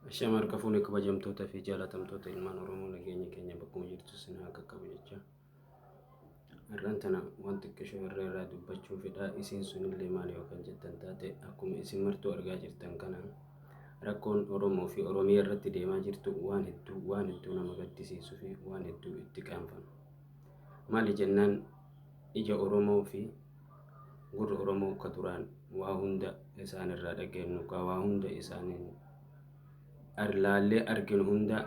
Ashama harka fuune kabajamtoota fi jaalatamtoota ilmaan Oromoo, nageenya keenya bakkuma jirtu isin haa qaqqabu jecha. Har'aan tana waan xiqqishoo irra irraa dubbachuu fedha. Isiin sunillee maal yoo kan jettan taate, akkuma isin martuu argaa jirtan kana rakkoon Oromoo fi Oromiyaa irratti deemaa jirtu waan hedduu waan hedduu nama gaddisiisuu fi waan hedduu itti qaanfamu. Maali jennaan, ija Oromoo fi gurra Oromoo ka duraan waa hunda isaan irraa dhageenyu, ka waa hunda isaaniin laallee arginu hunda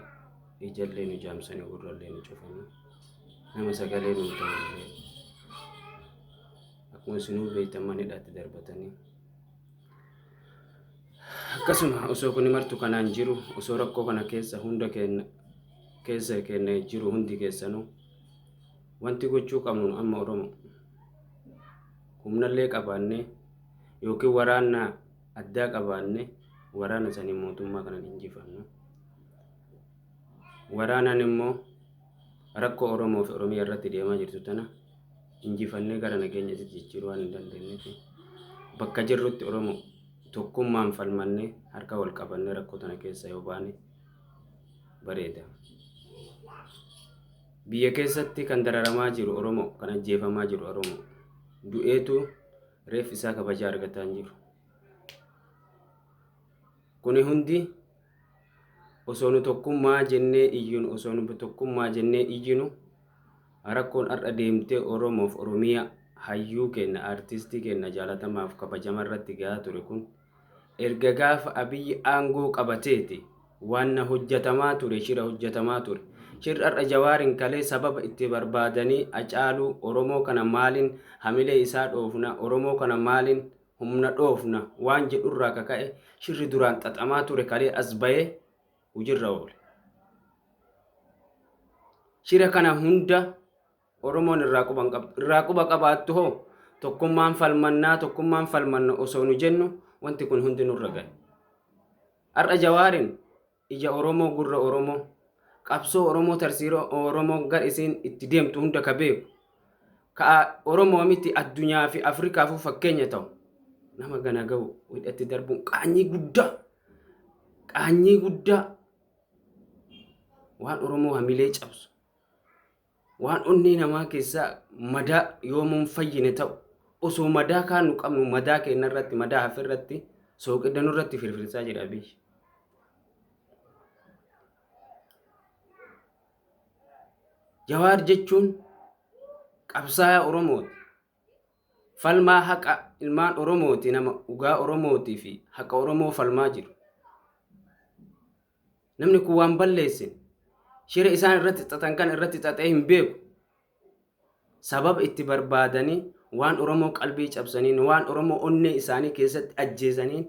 ijallee nu jaamsanii, gurrallee nu cufanii, nama sagalee nu ta'ullee akkuma isinuu beektan mana hidhaatti darbatanii. Akkasuma osoo kun martu kanaan jiru, osoo rakkoo kana keessa hunda keenya keessa keenya jiru, hundi keessanuu wanti gochuu qabnu amma Oromoo humnallee qabaannee yookiin waraana addaa qabaanne, waraana sanii mootummaa kanan injifannu. Waraanaan immoo rakkoo Oromoo fi Oromiyaa irratti deemaa jirtu tana injifannee gara nageenyaatti jijjiiruu waan hin dandeenyeef, bakka jirrutti Oromoo tokkummaan falmannee, harka wal qabannee rakkoo tana keessa yoo baane bareeda. Biyya keessatti kan dararamaa jiru Oromoo, kan ajjeefamaa jiru Oromoo, du'eetu reeffi isaa kabajaa argataa hin jiru. Kuni hundi osoo nu tokkummaa jennee iyyinu, osoo nu tokkummaa jennee iyyinu, rakkoon har'a deemtee Oromoof Oromiyaa, hayyuu keenya, aartistii keenya jaalatamaaf kabajama irratti gahaa ture kun erga gaafa Abiyyi aangoo qabateeti waan na hojjetamaa ture, shira hojjetamaa ture. Shirri har'a Jawaarin kalee sababa itti barbaadanii Acaaluu, Oromoo kana maaliin hamilee isaa dhoofna, Oromoo kana maaliin humna dhoofna waan jedhurraa kaka'e, shirri duraan xaxamaa ture kalee as bahee hojiirra oole. Shira kana hunda Oromoon irraa quba hin qabdu. Irraa quba qabaattu hoo, tokkummaan falmannaa, tokkummaan falmanna osoo nu jennu wanti kun hundi nurra gahe. Har'a Jawaarin ija Oromoo, gurra Oromoo, qabsoo Oromoo, tarsiiroo Oromoo gar isiin itti deemtu hunda ka beeku, ka Oromoo miti addunyaa fi Afrikaafuu fakkeenya ta'u, nama gana ga'u hidhatti darbuun qaanyii guddaa, qaanyii guddaa, waan Oromoo hamilee cabsu, waan onnee namaa keessaa madaa yoomuun fayyine ta'u, osoo madaa kaan nu qabnu madaa keenya irratti, madaa hafe irratti sooqidda nurratti firfirsaa jira biyyi. Jawaar jechuun qabsaa'aa Oromooti. Falmaa haqa ilmaan Oromooti, nama dhugaa Oromootii fi haqa Oromoo falmaa jiru. Namni kun waan balleessin, shira isaan irratti xaxan kan irratti xaxee hin beeku. Sababa itti barbaadanii waan Oromoo qalbii cabsaniin, waan Oromoo onnee isaanii keessatti ajjeesaniin,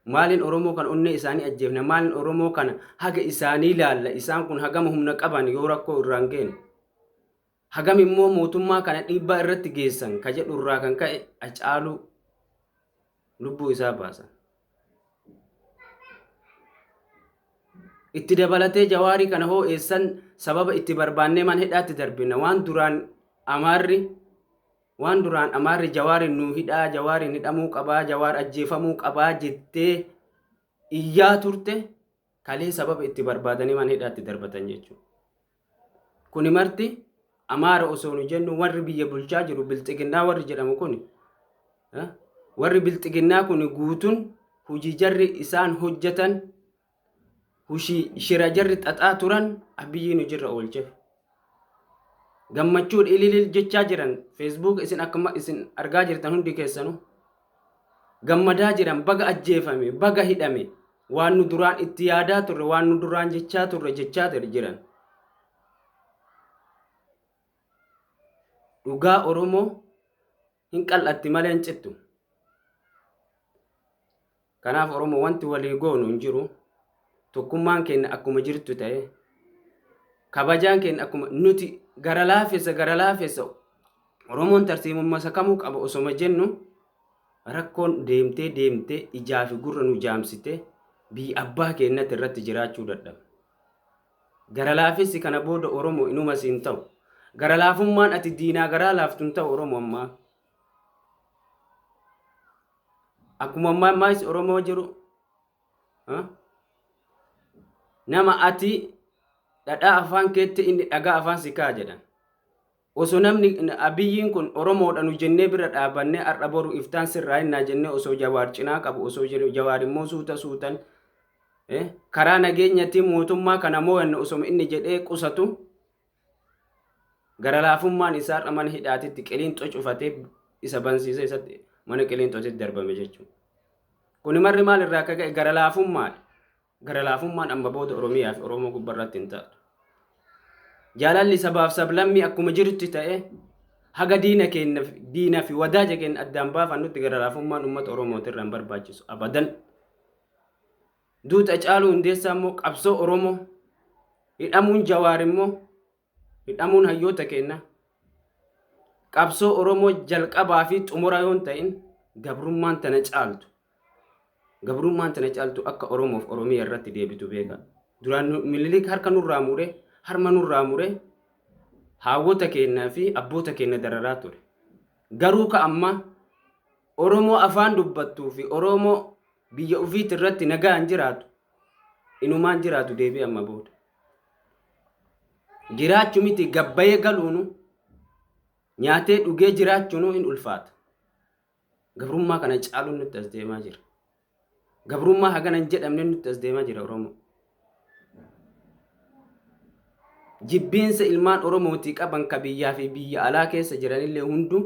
maaliin Oromoo kana onnee isaanii ajjeefna, maaliin Oromoo kana haga isaanii ilaalla, isaan kun hagama humna qaban yoo rakkoo irraan geenne, hagam immoo mootummaa kana dhiibbaa irratti geessan ka jedhu irraa kan ka'e Acaaluu lubbuu isaa baasan. Itti dabalatee Jawaarii kana hoo eessan sababa itti barbaannee mana hidhaatti darbina? Waan duraan Amaarri Jawaariin nuu hidhaa, Jawaariin hidhamuu qabaa, Jawaar ajjeefamuu qabaa jettee iyyaa turte kalee sababa itti barbaadanii mana hidhaatti darbatan jechuudha. Kuni marti Amaara osoo nu jennu, warri biyya bulchaa jiru Bilxiginnaa warri jedhamu kun, warri Bilxiginnaa kun guutuun hojii jarri isaan hojjetan, hojii shira jarri xaxaa turan Abiyyiin hojiirra oolcheef. Gammachuun ililil jechaa jiran, Facebook isin akkuma isin argaa jirtan hundi keessanuu gammadaa jiran, baga ajjeefame, baga hidhame, waan nu duraan itti yaadaa turre, waan nu duraan jechaa turre jechaa jiran. Dhugaa Oromoo hin qal'atti malee hin cittu. Kanaaf Oromoo, wanti walii goonu hin jiru. Tokkummaan keenya akkuma jirtu ta'e, kabajaan keenya akkuma nuti gara laafessa, gara laafessa, Oromoon tarsiimummaa isa kamuu qaba osoma jennu, rakkoon deemtee deemtee ijaa fi gurra nu jaamsite, biyya abbaa keenyatti irratti jiraachuu dadhabna. Gara laafessi kana booda Oromoo inuma siin ta'u. Gara laafummaan ati diinaa garaa laaftu hin ta'u Oromoo ammaa. Akkuma ammaa ammaas Oromoo jiru. Nama ati dhadhaa afaan keetti inni dhagaa afaan si kaa jedhan. Osoo namni Abiyyiin kun Oromoodha nu jennee bira dhaabannee har'a boru iftaan sirraa hinnaa jennee osoo Jawaar cinaa qabu, osoo Jawaar immoo suuta suutan karaa nageenyatiin mootummaa kana moo'anne osoo inni jedhee qusatu, gara laafummaan isaa har'a mana hidhaatitti qiliinxoo cufatee isa bansiisee isatti mana qiliinxootitti darbame jechuudha. Kuni marri maal irraa akka ka'e? Gara laafummaadha. Gara laafummaan amma booda Oromiyaa fi Oromoo gubbarratti hin taatu. Jaalalli sabaaf sablammii akkuma jirutti ta'e, haga diina keenya, diina fi wadaaja keenya addaan baafannutti gara laafummaan uummata Oromootirra hin barbaachisu abadan. Duuta Hacaaluu Hundeessaa immoo qabsoo Oromoo, hidhamuun Jawaar immoo, hidhamuun hayyoota keenya qabsoo Oromoo jalqabaa fi xumura yoo hin ta'in, gabrummaan tana caaltu. Gabrummaan tana caaltu akka Oromoof Oromiyaa irratti deebitu beeka. Duraan Minilik harka nurraa mure, harma nurraa mure, haawwota keenyaa fi abboota keenya dararaa ture. Garuu ka amma Oromoo afaan dubbattuu fi Oromoo biyya ofiitti irratti nagaan jiraatu inumaan jiraatu deebi'e amma booda. Jiraachuu miti, gabbayee galuunu, nyaatee dhugee jiraachuun hin ulfaata. Gabrummaa kana caaluun nutti as deemaa jira. Gabrummaa hagana hin jedhamne nutti as deemaa jira Oromoo. Jibbiinsa ilmaan Oromootii qaban ka biyyaa fi biyya alaa keessa jiranillee hunduu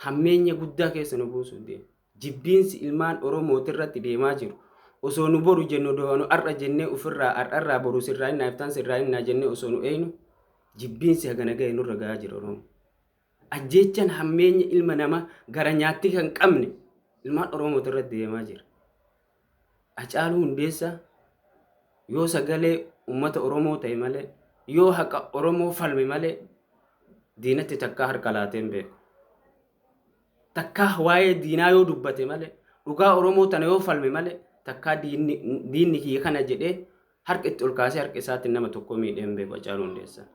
hammeenya guddaa keessa nu buusuuf deema. Jibbiinsi ilmaan Oromooti irratti deemaa jiru. Osoo nu boru jennu, nu har'a jennee ofirraa har'arraa boru sirraa hinnaa, iftaan sirraa hinnaa jennee osoo nu eeynu, jibbiinsi hagana gahe nurra gahaa jira Oromoo. Ajjeechaan hammeenya ilma namaa gara nyaatti kan qabne ilmaan Oromooti irratti deemaa jira. Hacaaluu Hundeessaa yoo sagalee uummata Oromoo ta'e malee, yoo haqa Oromoo falme malee, diinatti takkaa harka laatee hin beeku. Takkaa waa'ee diinaa yoo dubbate malee, dhugaa Oromoo tana yoo falme malee, takkaa diinni kiyya kana jedhee harka itti ol kaasee harka isaatiin nama tokko miidhee hin beeku Hacaaluu Hundeessaa.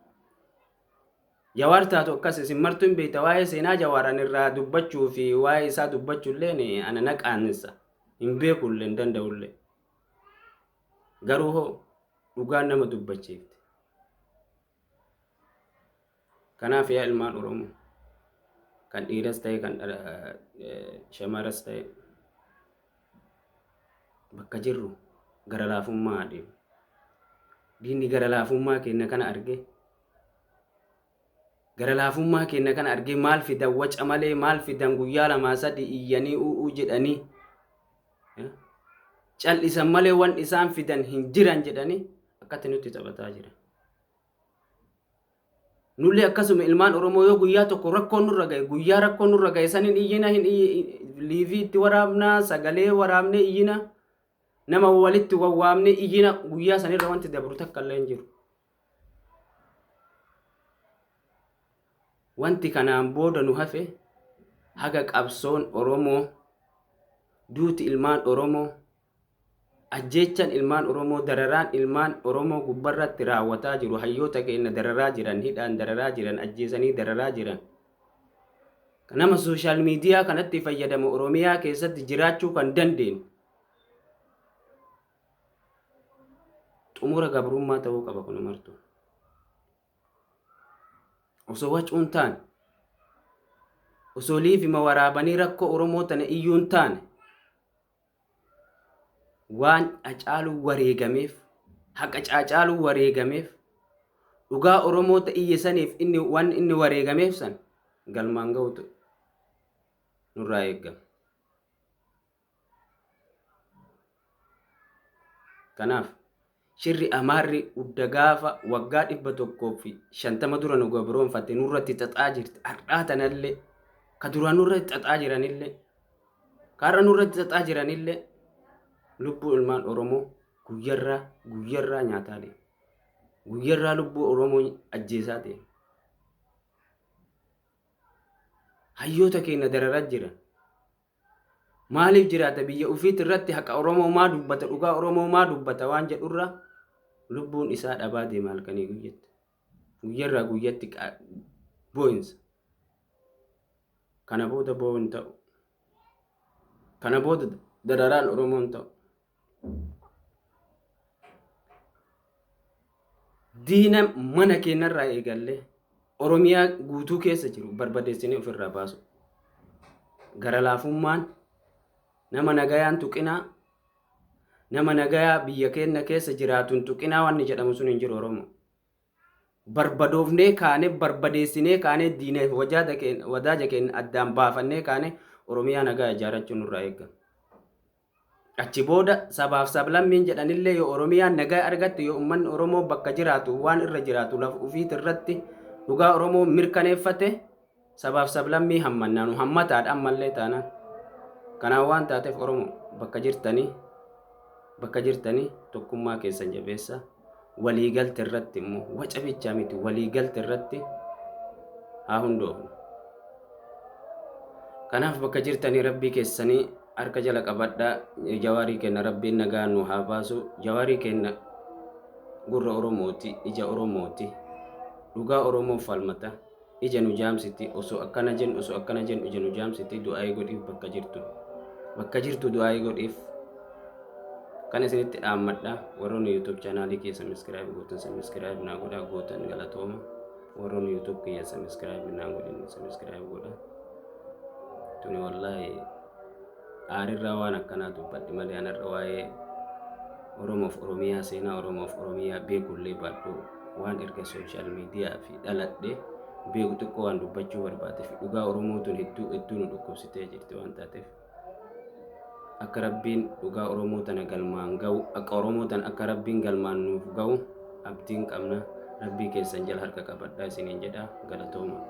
Jawaar taatu akkas isin martuu hin beekta. Waa'ee seenaa Jawaar ani irraa dubbachuu fi waa'ee isaa dubbachuu illee ana na qaanessa. Hin beeku illee, hin danda'u illee. Garuu hoo dhugaan nama dubbachiifte. Kanaaf yaa ilmaan Oromoo, kan dhiiras ta'e, kan shamaras ta'e, bakka jirru gara laafummaa adeemu. Diinni gara laafummaa keenya kana argee, gara laafummaa keenya kana argee, maal fidan waca malee, maal fidan, guyyaa lamaa sadi iyyanii u'uu jedhanii cal'isan malee waan isaan fidan hin jiran jedhanii akkatti nutti taphataa jiran. Nullee akkasuma ilmaan Oromoo yoo guyyaa tokko rakkoon nurra gahe, guyyaa rakkoon nurra gahe saniin iyyina, hin live itti waraabnaa, sagalee waraabnee iyyina, nama walitti wawwaamnee iyyina, guyyaa sanirra wanti dabru takka illee hin jiru. Wanti kanaan booda nu hafe, haga qabsoon Oromoo, duuti ilmaan Oromoo, ajjeechaan ilmaan Oromoo, dararaan ilmaan Oromoo gubbarratti raawwataa jiru, hayyoota keenya dararaa jiran, hidhaan dararaa jiran, ajjeesanii dararaa jiran. Nama social media kanatti fayyadamu Oromiyaa keessatti jiraachuu kan dandeenyu xumura gabrummaa ta'uu qaba kun martuu. Osoo wacuun taane, osoo live waraabanii rakkoo Oromoo tana iyyuu hin taane, waan Hacaaluu wareegameef, haqa Hacaaluu wareegameef, dhugaa Oromoo ta iyye saniif, inni waan inni wareegameef san galmaan ga'utu nurraa eegama. Kanaaf shirri Amaarri udda gaafa waggaa 150 dura nu gabroonfatte nurratti xaxaa jirti. Har'aa tanallee ka duraan nurratti xaxaa jiranillee, ka har'a nurratti xaxaa jiranillee, lubbuu ilmaan Oromoo guyyarraa guyyarraa nyaataa deema. Guyyarraa lubbuu Oromoo ajjeesaa deema. Hayyoota keenya dararaa jiran. Maaliif jiraata biyya ofiitti irratti, haqa Oromoo maa dubbata, dhugaa Oromoo maa dubbata waan jedhurra lubbuun isaa dhabaa deema halkanii guyyatti. Guyyarraa guyyatti boo'insa. Kana booda boo'u hin ta'u. Kana booda dararaan Oromoo hin ta'u. Diina mana keenyarraa eegallee Oromiyaa guutuu keessa jiru barbadeessinee ofirraa baasu. Gara laafummaan nama nagayaan tuqinaa, nama nagayaa biyya keenya keessa jiraatuun tuqinaa wanni jedhamu sun hin jiru Oromoo. Barbadoofnee kaanee, barbadeessinee kaanee, diina wadaaja keenya addaan baafannee kaanee Oromiyaa nagaa ijaarrachuun nurraa eegama. Achi booda sabaaf sablammiin jedhanillee yoo Oromiyaan nagaa argatte, yoo uummanni Oromoo bakka jiraatu waan irra jiraatu lafa ofiit irratti dhugaa Oromoo mirkaneeffate, sabaaf sablammii hammannaa nu hammataadha ammallee taanaan. Kanaaf waan taateef Oromoo bakka jirtanii tokkummaa keessan jabeessa, waliigalte irratti immoo waca bichaa miti, waliigalte irratti haa hundoofnu. Kanaaf bakka jirtanii rabbii keessanii harka jala qabadhaa. Jawaarii kenna rabbiin nagaa nu haa baasu. Jawaarii kenna gurra Oromooti, ija Oromooti, dhugaa Oromoof falmata. Ija nu jaamsiti, osoo akkana jennu, osoo akkana jennu ija nu jaamsiti. Du'aayii godhiif, bakka jirtu du'aayii godhiif. Kan isinitti dhaammadha, warroonni YouTube chaanaalii kiyya subscribe gootan subscribe naa godhaa, gootan galatooma. Warroonni YouTube kiyya subscribe naa godhin subscribe godha. Tuni wallaahi aarirraa waan akkanaa dubbadhe malee anarra waa'ee Oromoof Oromiyaa, seenaa Oromoof Oromiyaa beekullee baadhu, waan erga social media fi dhaladhe beeku xiqqoo waan dubbachuu barbaade fi dhugaa Oromoo tun hedduu hedduu nu dhukkubsitee jirti waan taateef, akka rabbiin dhugaa Oromoo tana galmaan ga'u, akka Oromoo tana akka rabbiin galmaan nuuf ga'u abdiin qabna. Rabbii keessan jala harka qabadhaa isiniin jedha. Galatooma.